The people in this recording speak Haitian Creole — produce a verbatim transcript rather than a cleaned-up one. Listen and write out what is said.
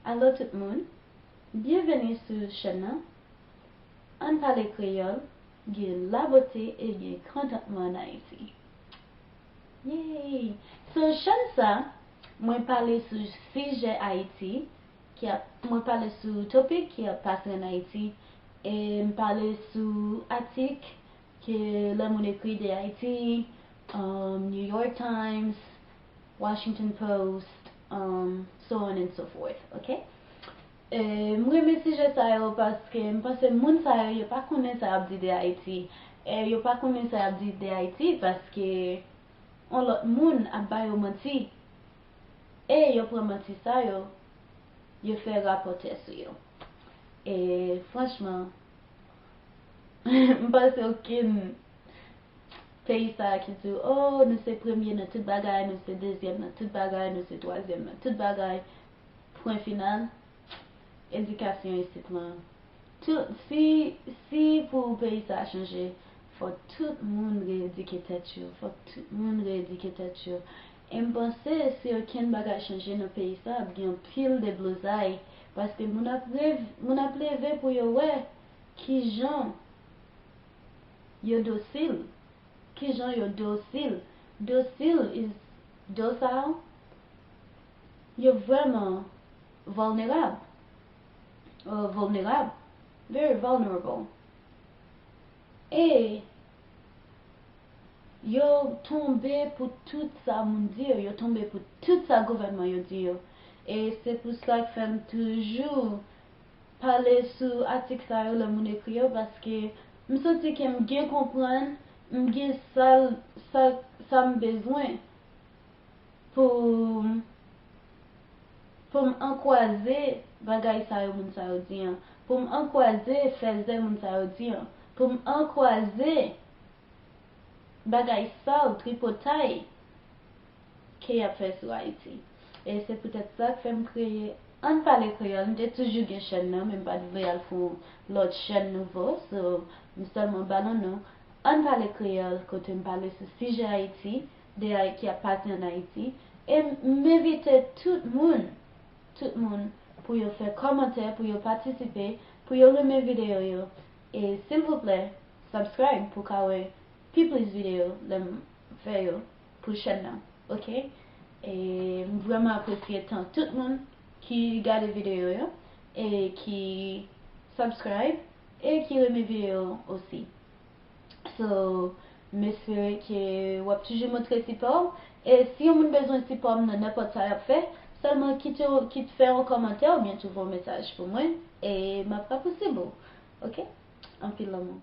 Alo tout moun, byenveni sou chèn nan. Ann pale kreyòl, gen labote e gen kontantman ann Ayiti. Yay! Sou chèn sa, mwen pale sou sijè Ayiti, ki ap, mwen pale sou topik ki ap pase ann Ayiti, e m pale sou atik ke lè moun ekri de Ayiti, um, New York Times, Washington Post, um, so on and so forth, ok? E, m renmen sijè sa yo paske m panse moun sa yo, yo pa konnen sa y ap di de Ayiti. E yo pa konnen sa y ap di de Ayiti paske yon lòt moun ap ba yo manti. E yo pran manti sa yo, yo fè rapòtè sou yo. E franchman, m panse okenn peyi sa a ki di, oh, nou se premye nan tout bagay, nou se dezyèm nan tout bagay, nou se twazyèm nan tout bagay. Pwen final. Edikasyon isit lan. Tout, si, si pou peyi sa a chanje, fò tout moun reyedike tèt yo. Fò tout moun reyedike tèt yo. E m panse si okenn bagay chanje nan peyi sa, ap gen anpil deblozay. Paske moun ap rev, moun ap leve pou yo wè kijan yo dosil. Kijan yo dosil? Dosil is docile. Yo vrèman vulnerab. Uh, vulnerab. Very vulnerable. E yo tonbe pou tout sa moun di yo. Yo tonbe pou tout sa gouvènman yo di yo. E se pou sa k fè m toujou pale sou atik sa yo lè moun ekri yo, paske m santi ke m gen konprann, m gen sa l, sa, sa m bezwen pou, pou m ankwaze bagay sa yo moun sa yo di an, pou m ankwaze fèzè moun sa yo di an, pou m ankwaze bagay sal, tripotay ke y ap fè sou Ayiti. E se poutèt sa k fè m kreye Ann Pale Kreyòl. M te toujou gen chèn nan, men m pa t vle al fè yon lòt chèn nouvo. So, m sèlman ba l yon non, Ann Pale Kreyòl, kote m pale sou sijè Ayiti, de Ay-, ki ap pase ann Ayiti. E m, m envite tout moun, tout moun, pou yo fè kòmantè, pou yo patisipe, pou yo renmen videyo yo. E silvouplè, subscribe pou w ka wè pi plis videyo lè m fè yo pou chèn nan, ok? E m vrèman apresye tan tout moun ki gade videyo yo e ki subscribe e ki renmen videyo osi. So, m espere ke w ap toujou montre sipò w. E si yon moun bezwen sipò m nan nenpòt sa y ap fè, sèlman kite, kit fè yon kòmantè oubyen tou voye yon mesaj pou mwen e m ap rapousib ou. Ok? Anpil lanmou.